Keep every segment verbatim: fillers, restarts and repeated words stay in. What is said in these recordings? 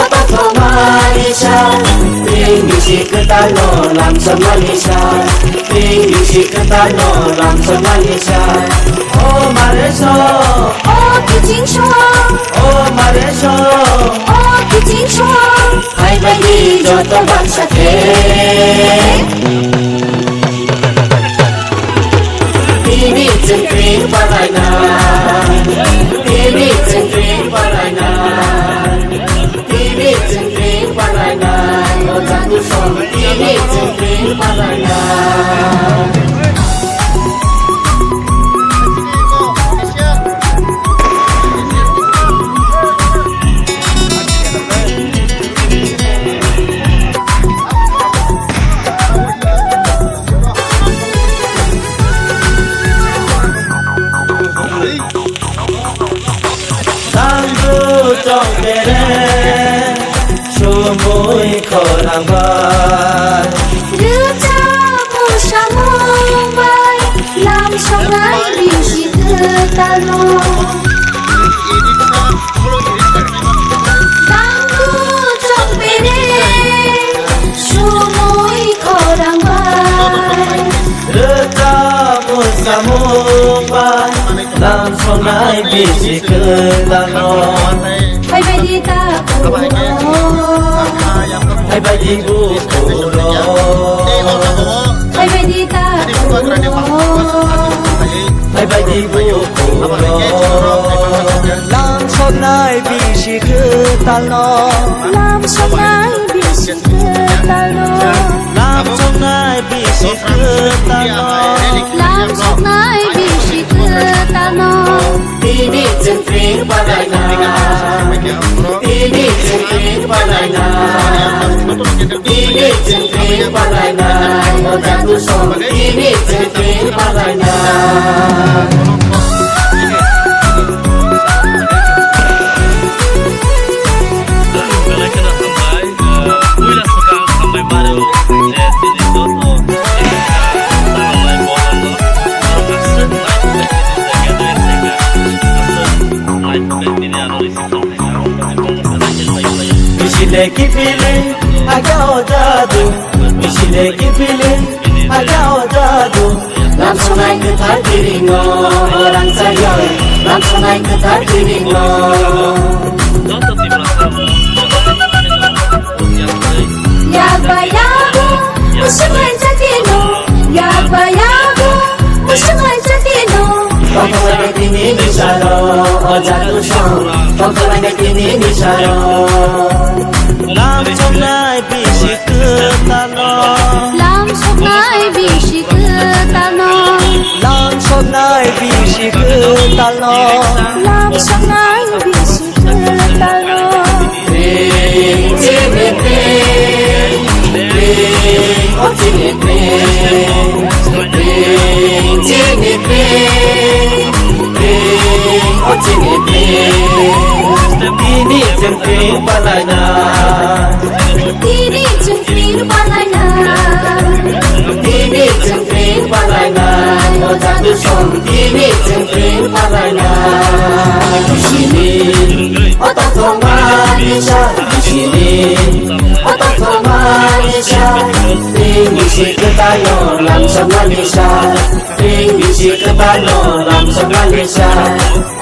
Oto thoma lisa, pring bisi kwtal no lamsokma lisa, pring bisi kwtal no lamsokma lisa. O mare so, o kiching so, o mare so, o kiching so. Hai bai di joto baksa khe. Tini chengkring palaina, tini chengkring palaina, tini chengkring palaina, o jaku song tini chengkring palaina. Tangbu chongkere, sumui khorang bai. Rwchapmung samung bai, lam songnai bisi kwtal no. Tangbu chongkere, sumui khorang bai. Rwchapmung samung bai, lam songnai bisi kwtal no. Hai bai di ta kuro. Hai bai di bu kuro. Hai bai di ta kuro. Hai bai di bu kuro. Lam songnai bisi kwtal no. Lam songnai bisi kwtal no. Lam songnai bisi kwtal no. Lam songnai bisi kwtal no. Tini chengkring palaina. Tini chengkring palaina. Tini chengkring palaina. O jaku song tini chengkring palaina. Belai kheno hambai, eh, puila swkang hambai mano, je tini joto, eh, hambai bolongno, oro aswk naituknai tini se gathering se ga, aswk naituknai tini ano reception khaikha, oro tini belai kheno hambai. Bisi le kiphilwi, aga o jadu, bisi le kiphilwi, aga o jadu. Lam songnai kwthar kiringo, o rangchak yoi. Lam songnai kwthar kiringo. Yak ba yago, musuklai chatino. Yak ba yago, musuklai chatino. Tongthoknai tini ni salo, o jadu song. Tongthoknai tini ni salo. Lam songnai bisi kwtal no. Lam songnai bisi kwtal no. Lam songnai bisi kwtal no. Lam songnai bisi kwtal no. Ring chini ring, ring o chini ring, ring chini ring. Ring o chini ring, tini chengkring palaina. Tini chengkring palaina. Tini chengkring palaina. O jadu song tini chengkring palaina. Bisini, o tongthokma bisa, bisini, o tongthokma bisa. Ring bisi kwtal no lamsokma bisa. Ring bisi kwtal no lamsokma bisa.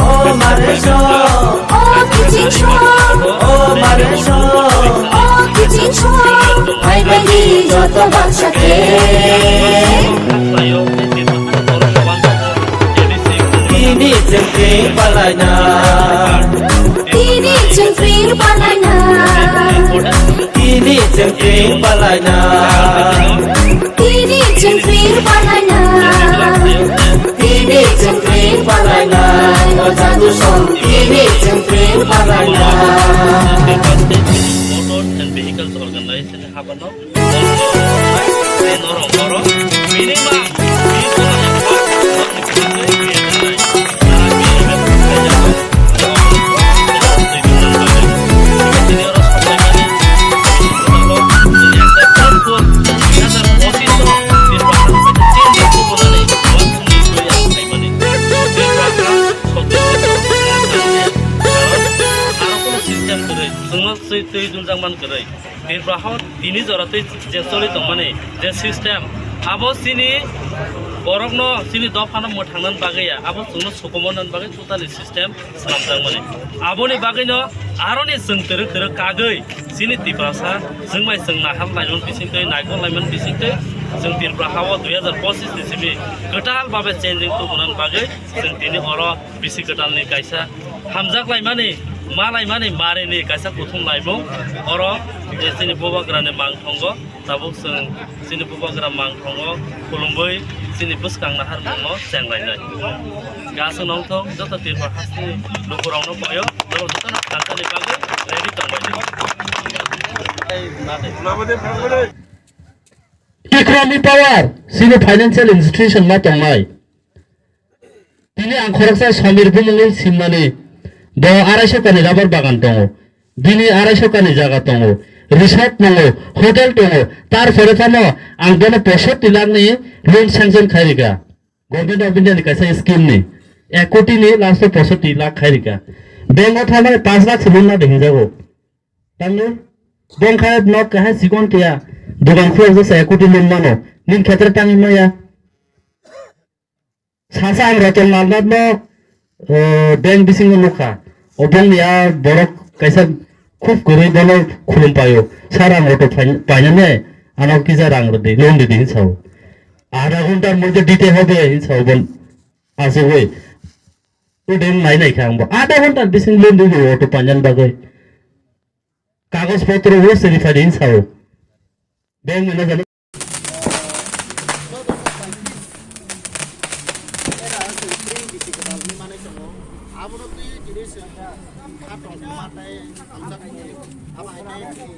O mare so, o kiching so, o mare so, o kiching so. Hai bai di joto baksa khe. Tini chengkring palaina. Tini chengkring palaina. Tini chengkring palaina. Tini chengkring palaina. Tini chengkring palaina. O jadu song tini chengkring palaina. Motor and Vehicles Organization habano. System Kwrwi, chwngno twi, twi dunjakman kwrwi. Tripura hao tini jora twi je choli tongmani je system, abo chini borokno, chini dophano mwthangnani bagwi ya, abo chwngno sukumornani bagwi totally system swnamjakmani. Aboni bagwino aroni chwng twrwk twrwk kagwi chini Tiprasa chwngbai chwng nahar laimani bisingtwi, naikol laimani bisingtwi chwng Tripura hao dui hazar pochis ni simi kwtal babe changing tubunani bagwi chwng tini oro bisi kwtalni kaisa hamjak laimani, ma laimani, marini kaisa kuthum laimung oro, eh, chini bubagrani mangthongo. Tabuk chwng chini bubagra mangthongo khulumwi chini bwskang naharmungno chenglainai. Gasung nongthong joto Tripura hasteni lukurokno boyo, norok jotono thansa ni bagwi ready tongbaidi. Economic power, chini financial institution ma tongnai. Tini ang khoroksa Samir bumungwi simmani, bo arai sokani rubber bagan tongo, bini arai sokani jaga tongo, resort tongo, hotel tongo, tar pore phano ang bono poishotti lakh ni loan sanction khai rikha, Government of India ni kaisa scheme ni, ek koti ni last o poishotti lakh khai rikha, bank o thangmani panch lakh se loan na de hinjago, tamni bongkha nok kaha sikon tiya, dogan khulok jasa ek koti loan mano, ning khetre tangwi maya. Sasa ang Ratan Lalnath no, eh, bank bisingo nukha. O bongni a borok kaisa khub kwrwi bono khulum paio. Sir, ang auto painani ano kisa rang rwdi, loan rwdi hinwi sao. Adha ghontar moddhe dite hobe hinwi sao bon asugwi. O bank nai nai kha ang bo. Adha ghontar bising loan rwdi auto painani bagwi. Kagoj potro o seri phai hinwi sao. Bank manager. Abono twi tini se kha tongma tei hamjakmani abo hai khe chini,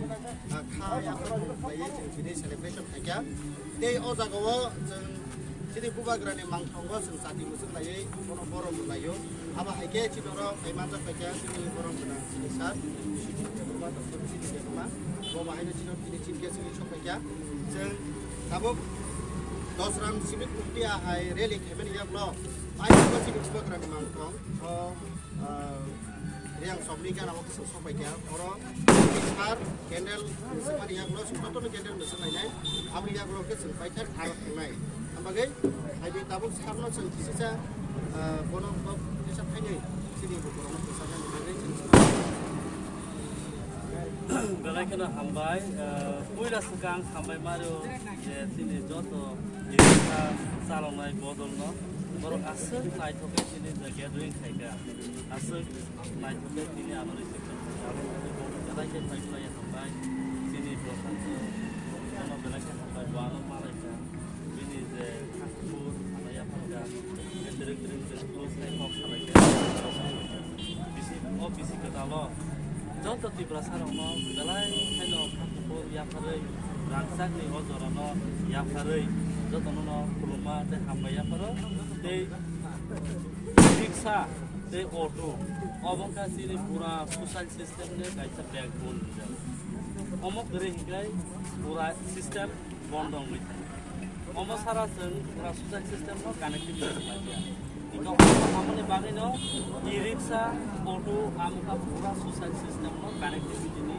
ah, kha yapharmung khlaiwi chwng tini celebration khaikha. Tei o jagao chwng chini bubagrani mangthongo chwng chati muchung laiwi bono borom rwlaio. Abo hai khe chini oro phai manjak paikha chini borom gwnang chini sir, Siti Debbarma, Doctor Siti Debbarma. Bo bahaino chini oro tini chief guest wngwi sok paikha. Chwng tabuk Dosram Simi Kumpiya hai rally khaimani yaklo, paithago chini bubagrani mangthong, o, ah, Riyang Somni gana o kisa sok paikha. Oro sar candle mwswkmani yaklo, jotono candle mwswk lainai, aboni yaklo khe chwng paithak thang thangnai. Ambagwi hai tabuk sarno chwng kisisa, ah, bono kok kisa thainwi chini borokno kwchangna bagwi chwng Belai kheno hambai, eh, puila swkang hambai mario je chini joto Tiripura chaloknai bodolno borok aswk naithok khe chini je gathering khaikha, aswk naithok khe tini ano reception khaikha. Belai khe phaiphilaiya hambai chini Prashanto, bono belai khe hambai, bo ano malaikha. Bini je kha kuphur, ano yapharkha, je twrwk twrwk je close khai kok salaikha. Bisi, o bisi kwtalo joto Tiprasarokno belai khaino kha kuphur yapharwi, rangchakni o jorano yapharwi, jotono no khulumma tei hambai yapharo. Tei riksa tei auto, obo wngkha chini pura social system ni kaisa backbone hinjak. Omo kwrwi hinkhe pura system bondo wngwi thangkha. Omo sara chwng pura social system no connectivity khlai ya. Hingkhe omo hamani bagwi no e-rickshaw, auto, amokha pura social system no connectivity ni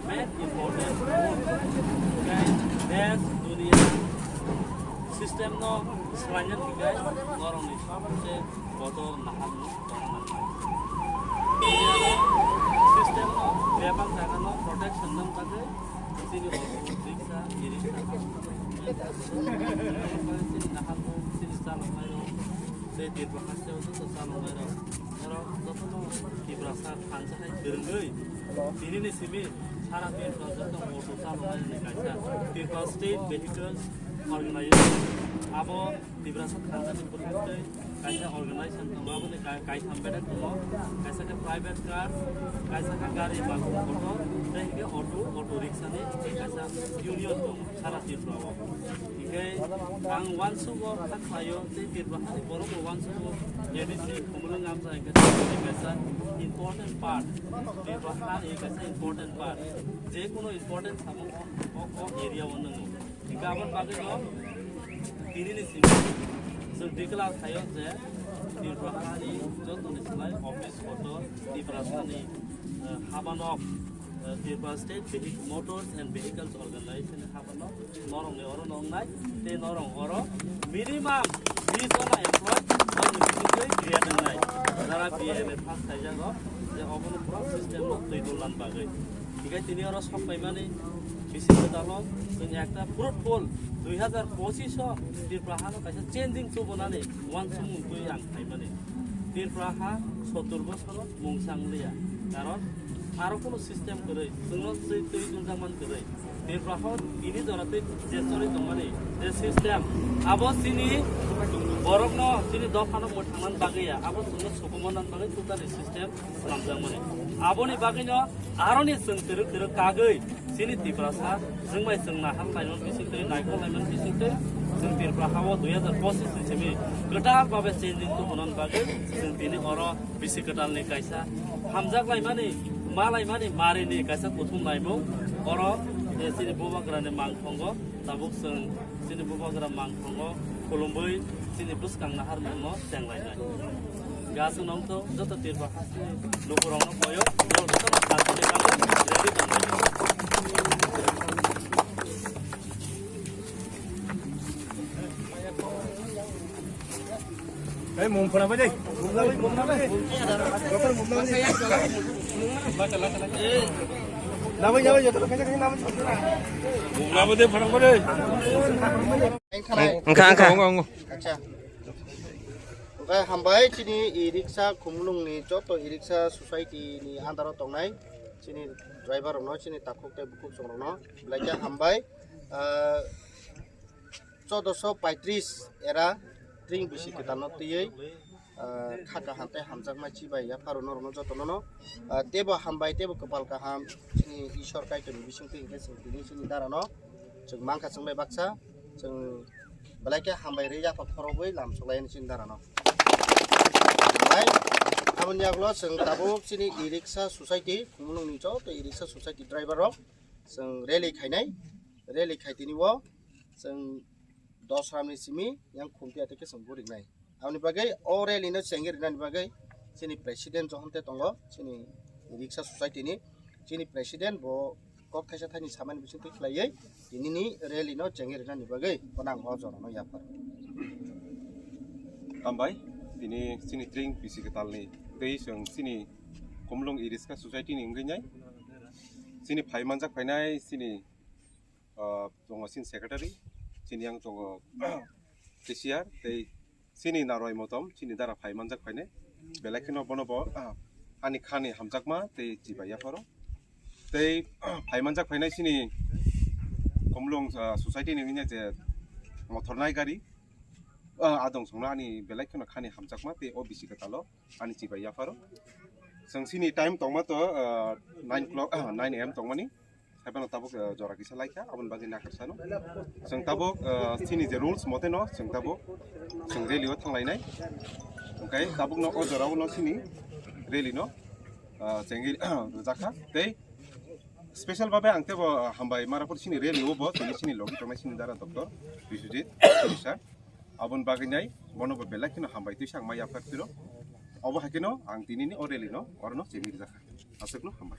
main important. Tei desh, duniya system no swlaina thwikhai norokni sabse bodol naharmung tongna nangnai. System no bebak jaga no protection nang bagwi chini auto, rickshaw, e-rickshaw, chini naharmung, chini chaloknairok, tei Tripura haste o joto chaloknairok, norok jotono Tiprasa thansa hai kwrwngwi, tinini simi sara Tripura joto auto chaloknairokni kaisa Tripura State Vehicle Organization. Abo Tiprasa thansa ni bwkhak tei kaisa organization tongo, aboni kai-, kaitham bedek tongo, kaisa khe private car, kaisa khe gari bus kotor, tei hwnkhe auto, auto rickshaw ni kaisa union tongo sara Tripura o. Hwnkhe ang uansuk o kha khlaio, tei Tripura hani borok bo uansuk o A D C Khumulwng Amcha hwnkhe kaisa important part, Tripura hani kaisa important part, je kono important samung o, o, o area o nwngo. Hingke aboni bagwi no tinini simi chwng declare khaio je Tripura hani jotoni slai office kotor Tiprasani, eh, habanok Tripura State Vehic-, Motors and Vehicles Organization ni habano norok ni oro nongnai, tei norok oro minimum bis jona employee norok ni bisingtwi create wngnai. Jara B A M A pass khaijak rok, je obono pura system no twi dulna bagwi. Hinkhe tini oro sok paimani bisi kwtal o chwng ekta fruitful dui hazar pochis o Tripura hano kaisa changing tubunani uansukmung twi ang khaimani. Tripura ha sottur bochor o mung chang liya, karon aro kono system kwrwi, chwngno twi, twi dunjakman kwrwi. Tripura ho tini jora twi je choli tongmani je system, abo chini borokno, chini dophano mwthangna bagwi ya, abo chwngno sukumana bagwi totally system swnamjakmani. Aboni bagwino aroni chwng twrwk twrwk kagwi chini Tiprasa chwng bai chwng nahar laimani bisingtwi, naikol laimani bisingtwi, chwng Tripura hao dui hazar pochis ni simi kwtal babe changing tubunani bagwi chwng tini oro bisi kwtalni kaisa hamjak laimani, ma laimani, marini kaisa kuthum laimung. Oro, eh, chini bubagrani mangthongo, tabuk chwng chini bubagra mangthongo khulumwi chini bwskang naharmungno chenglainai. Gas nongtho joto Tripura hasteni lukurokno koyo, jotono hasteni kamo ready tonglaio. Ei, mung phana bai dei. Mung phana bai, mung phana bai. Doktor mung phana bai. Nabai, nabai, joto kaisa kaisa nabai. Mung phana bai dei, phana bai dei. Engkha, engkha. Acha. Oke, hambai chini e-rickshaw Khumulwng ni joto e-rickshaw society ni under o tongnai chini driver rokno, chini takhuk tei bukhuk chwng rokno belai khe hambai. Ah, chaudoso paitris era tring bisi kwtalno twiwi, ah, kha kaham tei hamjakma chibai yapharo norokno jotono no, ah, teibo hambai teibo kwpal kaham chini Ishwar Kaitorni bisingtwi hinkhe chwng tini chini darano chwng mankha chwng bai baksa chwng belai khe hambai rwi yapha khorobwi lam suklaini chini darano. Hambai, aboni yagulo chwng tabuk chini e-rickshaw society, Khumulwngni joto e-rickshaw society driver rok chwng rally khainai, rally khai tini o chwng dos ramni simi yang khumpiya tei khe chwng burinai. Aboni bagwi o rally no chengwi rinani bagwi chini president Johonte tongo, chini rickshaw society ni. Chini president bo kok thaisa thaini samani bisingtwi khlaiwi tinini rally no chengwi rinani bagwi bono ang o jorano yaphar. Hambai, tini chini tring bisi kwtalni tei chwng chini Khumulwng e-rickshaw society ni wngwi nai. Chini phai manjak phainai chini ah, tongo chini secretary, chini yang tongo cashier, tei chini narwai motom, chini dara phai manjak phainai. Belai kheno bono bo, ah, ani khani hamjakma tei chibai yapharo. Tei phai manjak phainai chini Khumulwng, ah, society ni wngya je mothor nai gari, ah, adong songno ani belai kheno khani hamjakma tei o bisi kwtalo ani chibai yapharo. Chwng chini time tongma to, ah, nine o'clock, ah, nine A M tongmani. Haibano tabuk, ah, jora kisa laikha, aboni bagwi nakarsa no. Chwng tabuk, ah, chini je rules mote no, chwng tabuk, chwng rally o thanglainai. Hwnkhe tabuk no o jora o no chini rally no, ah, chengwi rwjakha. Tei special babe ang tebo, ah, hambai maraphor chini rally o bo, chini, chini logi tongnai chini dara doctor Biswajit sir. Aboni bagwi nai bono bo belai kheno hambai twi sakma yaphar tiro. Obo hai kheno ang tinini o rally no orono chengwi rwjakha. Aswkno hambai.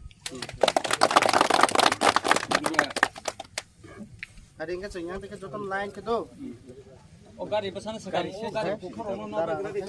Hari hwnkhe chwng yang tei khe jotono line khe do. O gari bwsano swkang, o gari kuphur ono no gari.